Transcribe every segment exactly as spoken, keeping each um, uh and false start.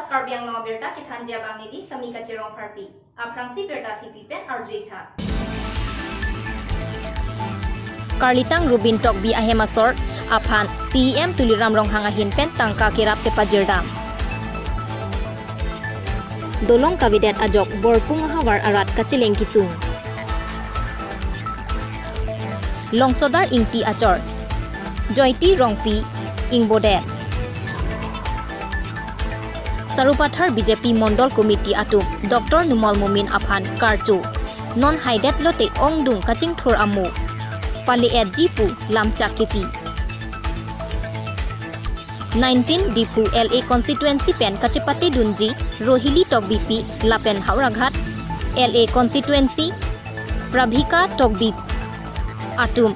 Karbi Anglong abirta kethanji abang neli Samika Cherong Pharpi. Aphrangsi birta thipi pen arju-ik tha. Karlitang Rubin Tokbi ahem asor aphan C E M Tuliram Ronghang ahin pen tangka kerap kepajirdam. Dolong kavedet ajok Borpung ahavar arat kacheleng kesung. Longsodar Ingti achor Joyti Rongpi ingbodet. Sarupathar B J P Mondol Committee atum Doctor Numal Momin aphan karcho. Non haidet lote ongdung kachingthur amo pale-etji pu lamchak kepi. Nineteen Diphu L A constituency pen kachepatedunji Rohili Tokbipi lapen Howraghat L A constituency Prabhika Tokbi atum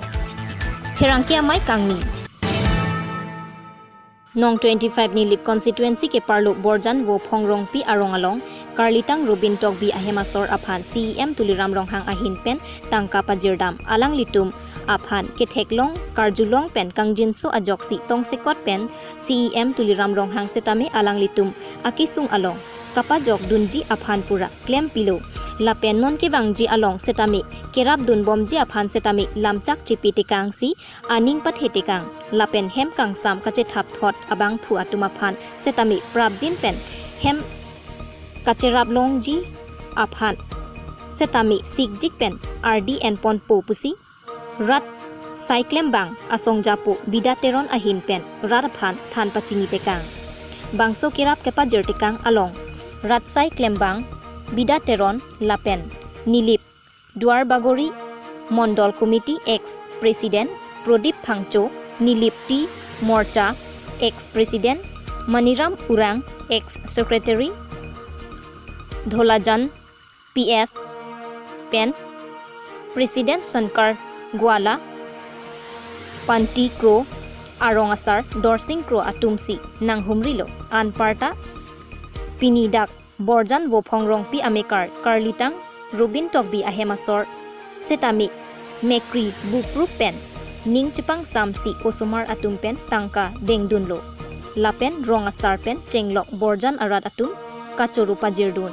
pherangke amei kangni. Nong twenty-five Nilip constituency keparlo Borjan Vophong Rongpi arong along Karlitang Rubin Tokbi ahem asor aphan C E M Tuliram Ronghang ahin pen tangka pajirdam. Alanglitum aphan ketheklong karjulong pen kangjinso ajoksi tongsekot pen C E M Tuliram Ronghang setame alanglitum akesung along kapajokdunji aphan pura klempilo. Lapen non kevangji along setame kerapdunbomji aphan setame lamchak chepi tekangsi aning pathe tekang. Lapen hem kangsam kachethap thot abangphu atum aphan setame prapjin pen hem kacheraplongji aphan setame sikjik pen ardi enponpo pusi rat saiklembang asongjapo Bida Teron ahin pen rat aphan than pachini tekang. Bangso kerap kepajir tekang along rat saiklembang Bida Teron lapen Nilip Duar Bagori Mondol Committee ex President Prodip Phangcho, Nilip Tea Morcha ex President Maniram Urang ex Secretary Dholajan P S pen President Sankar Gwala, Panti Kro, arong asar Dorsing Kro atumsi nanghumrilo. Anparta pini dak Borjan Vophong Rongpi amekar Karlitang Rubin Tokbi ahem asor setame mekri buprup pen ning chepangsamsi osomar atum pen tangka dengdunlo. Lapen rong asar pen chenglok Borjan arat atum kachoro pajirdun.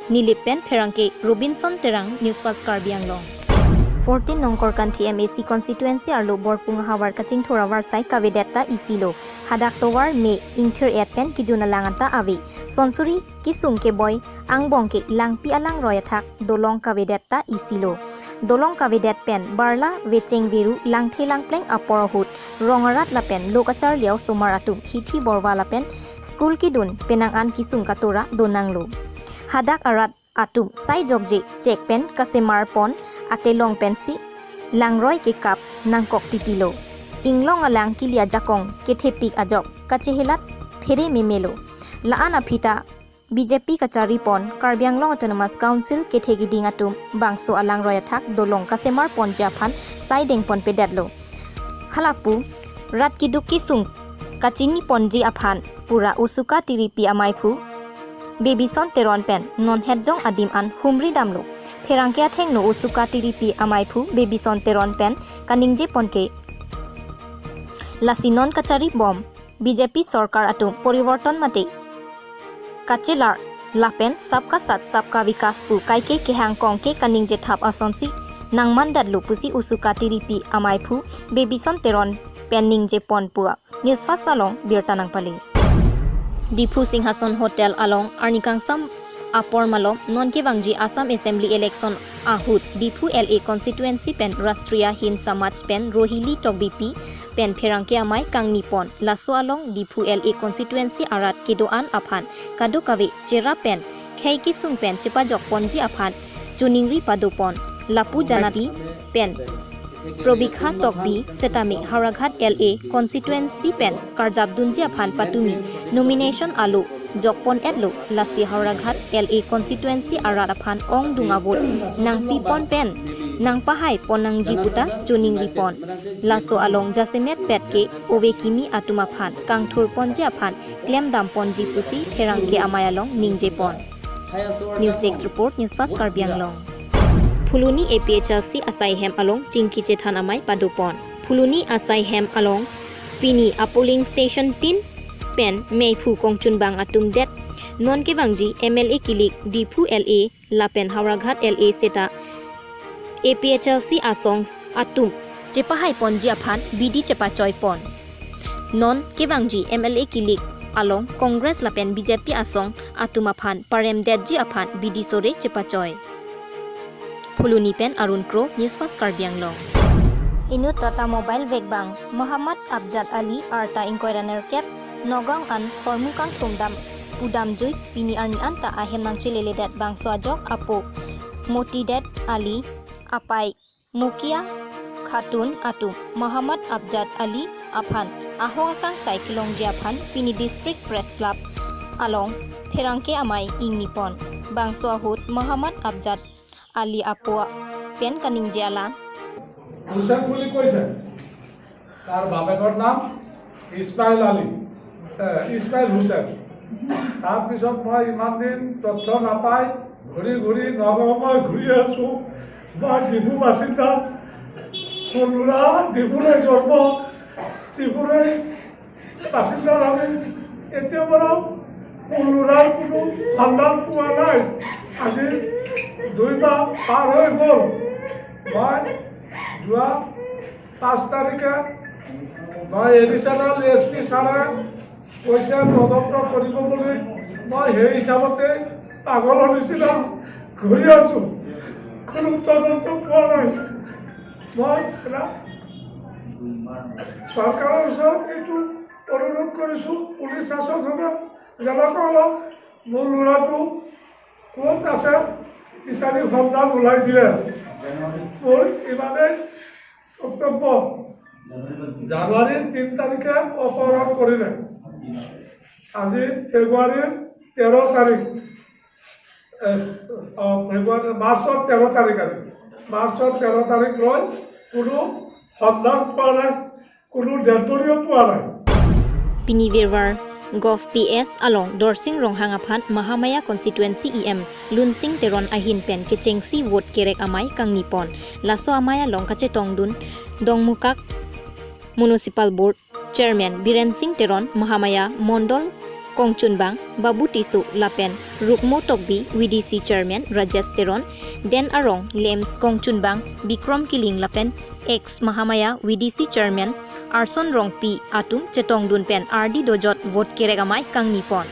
Nilip pen pherangke Robinson Terang, News Fast Karbi Anglong. Fourteen Nongkorkanthi M A C constituency arlo Borpung ahavar kachingthur avarsai kavedet ta isilo. Hadak tovar me ingthir-et pen kejun alang anta ave. Sonsuri kesung keboi angbong ke Langpi alangroi athak dolong kavedet ta isilo. Dolong kavedet pen barla vecheng veru langthe langpleng apor ahut rong arat lapen lo kacharli osomar atum hithi borva lapen school kedun penang an kesung katora donanglo. Hadak arat atum sai jokje chek pen kasemar pon atelong pensi langroi kekap nangkok titilo. Inglong alang kili ajakong kethepik ajok kachehelat phere memelo. La-an aphi ta B J P kachari pon Karbi Anglong Autonomous Council kethe kiding atum bangso alangroi athak dolong kasemar ponji aphan sai dengpon pedetlo. Halapu rat keduk kesung kachini ponji aphan pura Usuka Tiripi amaiphu Bebison Teron pen non hetjong adim an humri damlo. Pherangke athengno Usuka Tiripi amaiphu Bebison Teron pen kaningje pon ke lasi non kachari bom B J P sorkar atum poriborton mate kachelar lapen sabka saath sabka vikas pu kaike kehangkong ke kaningje thap asonsi nangmandatlo pusi Usuka Tiripi amaiphu Bebison Teron pen ningje pon pu News Fast along birta nangpale. Diphu Singhason Hotel along arni kangsam apor malom non kevangji Assam Assembly election ahut Diphu L A constituency pen Rashtriya Hind Samaj pen Rohili Tokbipi pen pherangke amei kangni pon. Laso along Diphu L A constituency arat kedo-an aphan kadokave cherap pen khei kesung pen chepajok ponji aphan choningri pado pon. Lapu Janati pen Probikha Tokbi setame Howraghat L A constituency pen karjapdunji aphan patumi nomination alo jokpon etlo, lasi Howraghat L A constituency arat aphan ongdung avote nangpi pon pen nangpahai pon nangji puta choningri pon. Laso along jasemet pet ke ove kimi atum aphan kangthur ponji aphan klemdam ponji pusi pherangke amei along ningje pon. News Desk Report, News Fast Karbi Anglong. Phuloni A P H L C asai hem along chingki chethan amei pado pon. Phuloni asai hem along pini a polling station tin pen meiphu kongchunbang atum det. Non kevangji M L A kilik, Diphu L A lapen Howraghat L A seta A P H L C asong atum chepahai ponji aphan bidi chepachoi pon. Non kevangji M L A kilik along Congress lapen B J P asong atum aphan parem detji aphan bidi sore chepachoi. Phuloni pen Arun Kro, News Fast Karbi Anglong. Inut tata mobile vekbang Muhammad Abjad Ali arta ingkoi ra nerkep, Nagaon an hormu kangthum dam pudamjui pini arni anta ahem nangcheleledet. Bangso ajok apo Motidet Ali, apai Mukia Khatun atum Muhammad Abjad Ali aphan ahong akangsai kelongji aphan pini District Press Club along pherangke amei ingni pon. Bangso ahut Muhammad Abjad Ali apo pen kaningje alam. Hussain বুলি কৈছে। তাৰ বাপেকৰ নাম ইছমাইল আলী, এ, ইছমাইল হুছেইন। তাৰপিছত মই ইমান দিন তথ্য নাপাই ঘূৰি ঘূৰি নগাঁও মই ঘূৰি আছোঁ। মই ডিফু বাসিন্দা, মোৰ ল'ৰা ডিফুৰে জন্ম, ডিফুৰে বাসিন্দা। আমি এতিয়া পৰা মোৰ ল'ৰাৰ কোনো সন্ধান পোৱা নাই। আজি দুই মাহ পাৰ হৈ গ'ল। মই যোৱা পাঁচ তাৰিখে মই এডিশ্যনেল এছ পি ছাৰে কৈছে তদন্ত কৰিব বুলি। মই সেই হিচাপতে পাগলৰ নিচিনা ঘূৰি আছোঁ, কোনো তদন্ত পোৱা নাই। মই ৰা- চৰকাৰৰ ওচৰত এইটো অনুৰোধ কৰিছোঁ, পুলিচ শাসনখনে যেনেকৈ অলপ মোৰ ল'ৰাটো ক'ত আছে বিচাৰি সন্ধান ওলাই দিয়ে। মোৰ ইমানেই বক্তব্য। জানুৱাৰীৰ তিনি তাৰিখে অপহৰণ কৰিলে, আজি ফেব্ৰুৱাৰীৰ তেৰ তাৰিখ, এ, অ, ফেব্ৰুৱাৰী, মাৰ্চৰ তেৰ তাৰিখ আজি। মাৰ্চৰ তেৰ তাৰিখ লৈ কোনো সন্ধান পোৱা নাই, কোনো ডেড বডিও পোৱা নাই। Pini Virwar Gov P S along Dorsing Ronghang aphan Mahamaya Constituency E M Lunsing Teron ahin pen kechengsi vote kerek amei kangni pon. Laso amei along kachetongdun Dongmukak Municipal Board Chairman Biren Singh Teron, Mahamaya Mondol Kongchunbang Babu Tisso lapen Rukmo Tokbi, V D C Chairman Rajesh Teron, Den Arong Lems Kongchunbang Bikrom Killing lapen ex Mahamaya V D C Chairman Arson Rongpi atum chetongdun pen ardi dojot vote kerek amei kangni pon.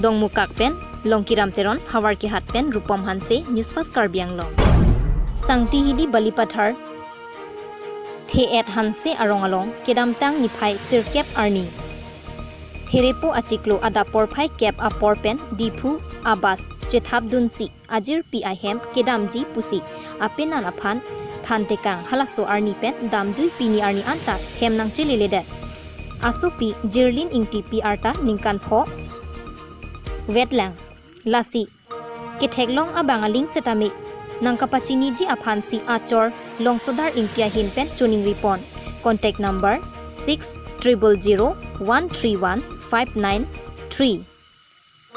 Dongmukak pen Longkiram Teron, Howraghat pen Rupom Hanse, News Fast Karbi Anglong. Sangtihidi Balipathar The-et Hanse arong along kedamtang niphai sirkep arni Therepo achiklo adap porphai kep apor pen Diphu a-bus chethapdunsi ajirpi ahem kedamji pusi apenan aphan thantekang. Halaso arni pen damjui pini arni anta hem nangcheleledet. Asopi Jirlin Ingtipi arta ningkan pho vetlang. Lasi ketheklong abang aling setame nangkapachiniji aphansi achor Longsodar Ingti ahin pen choningri pon. Contact number six triple zero one three one five nine three.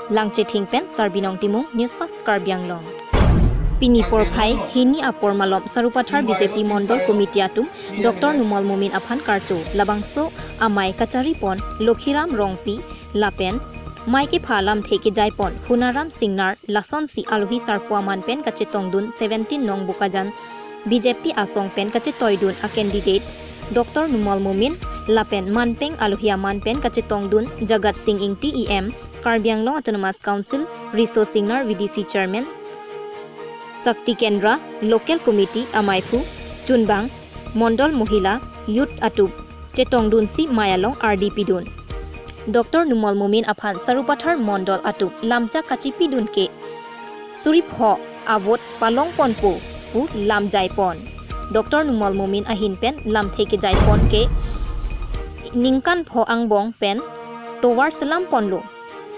Langchething pen Sarbinong Timung, News Fast Karbi Anglong. Pini porphai hini apor malom Sarupathar B J P Mondol Committee atum Doctor Numal Momin aphan karcho, labangso amei kachari pon Lokhiram Rongpi lapen mei kepha lamthe kejai pon Hunaram Singnar, lasonsi alohi sarpo aman pen kachetongdun seventeen nong Bokajan B J P asong pen kachetoidun a candidate Doctor Numal Momin lapen manpeng alohi aman pen kachetongdun Jagat Singh Ingti E M, Karbi Anglong Autonomous Council, Riso Singnar V D C Chairman, Shakti Kendra Local Committee ameiphu, chunbang Mondol Mohila, Youth atum chetongdunsi mei along ardi pidun. Doctor Numal Momin aphan Sarupathar Mondol atum lamchak kachipidun ke suri pho a-vote palong ponpo pu lamjai pon. Doctor Numal Momin ahin pen lamthe kejai pon ke ningkan pho angbong pen tovar selam ponlo.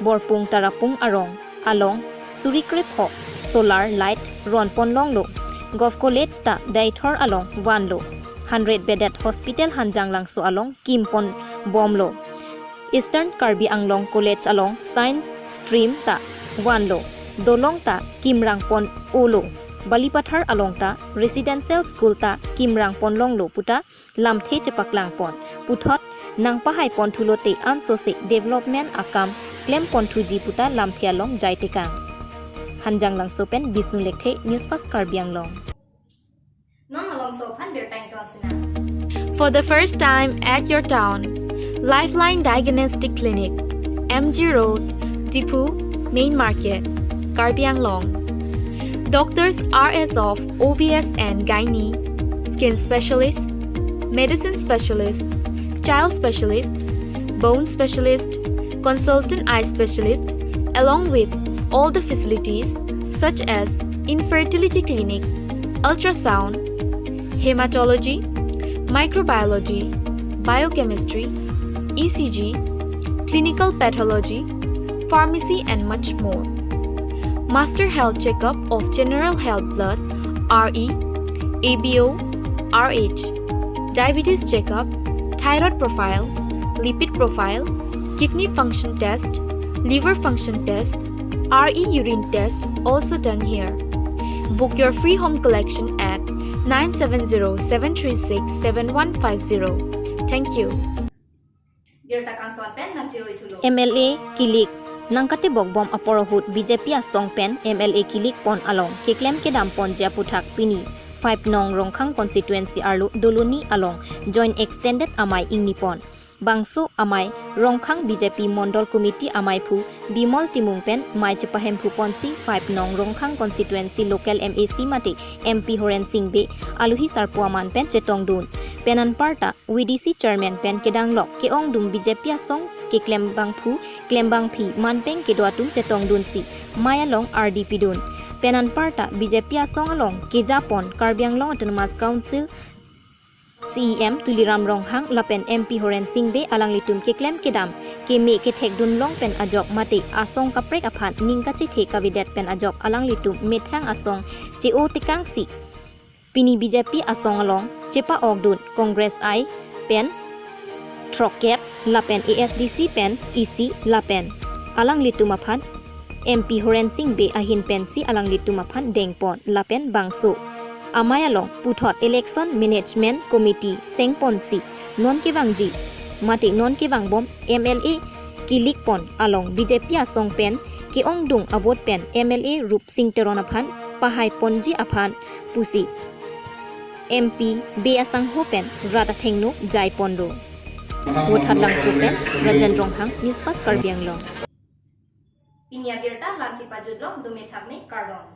Borpung Tarapung arong along suri krepho solar light ron pon longlo. Govt College ta Deithor along vanlo. Hundred bedded hospital Hanjanglangso along kim pon bomlo. Eastern Karbi Anglong College along science stream ta vanlo. Dolong ta kimrang pon olo. Balipathar along ta residential school ta kimrang pon longlo puta lamthe chepaklang pon. puthot nangpahai pon thulote ansose development akam klem pon thuji puta lamthe along jai tekang. Hanjanglangso pen Bisnu Lekthe, News Fast Karbi Anglong. Non malomso aphan birta ingtonsinang. For the first time at your town, Lifeline Diagnostic Clinic, M G Road, Diphu, Main Market, Karbi Anglong. Doctors are as of O B S and Gynae, Skin Specialist, Medicine Specialist, Child Specialist, Bone Specialist, Consultant Eye Specialist, along with all the facilities such as Infertility Clinic, Ultrasound, Hematology, Microbiology, Biochemistry, E C G, Clinical Pathology, Pharmacy and much more. Master Health Checkup of General Health Blood, R E, A B O, R H, Diabetes Checkup, Thyroid Profile, Lipid Profile, Kidney Function Test, Liver Function Test, R E Urine Test also done here. Book your free home collection at nine seven zero seven three six seven one five zero. Thank you. Birta kangton pen nangchiroi thulo. M L A kilik nangkatebok bom apor ahut B J P asong pen M L A kilik pon along keklem kedam ponji aputhak pini five nong Rongkhang constituency arlo Doloni along Joint Extended amei ingni pon. Bangso amei Rongkhang B J P Mondol Committee ameiphu Bimol Timung pen mei chepahemphu ponsi five nong Rongkhang constituency local M A C mate M P Horen Sing Bey aluhi sarpo aman pen chetongdun. Pen anparta V D C chairman pen kedanglok ke-ongdung B J P asong keklembangphu klembangphi manpeng kedo atum chetongdunsi mei along ardi pidun. Pen anparta B J P asong along kejapon Karbi Anglong Autonomous Council C E M Tuliram Ronghang lapen M P Horen Sing Bey alanglitum keklem kedam keme kethekdun long pen ajok mate asong kaprek aphan ning kachethe kavedet pen ajok alanglitum methang asong che-o tekangsi pini B J P asong along chepa-okdun Congress I pen throkkep lapen A S D C pen isi lapen alanglitum aphan M P Horen Sing Bey ahin pensi alanglitum aphan dengpon lapen bangso amei along puthot Election Management Committee sengponsi non kevangji mate non kevangbom M L A kilik pon along B J P asong pen ke-ongdung a-vote pen M L A Rupsing Teron aphan pahai ponji aphan pusi M P Bey asangho pen rat athengno jai ponlo. Vothatlangso pen Rajen Ronghang, News Fast Karbi Anglong. Pini abirta la-ansi pajutlo, dome thakme, kardom.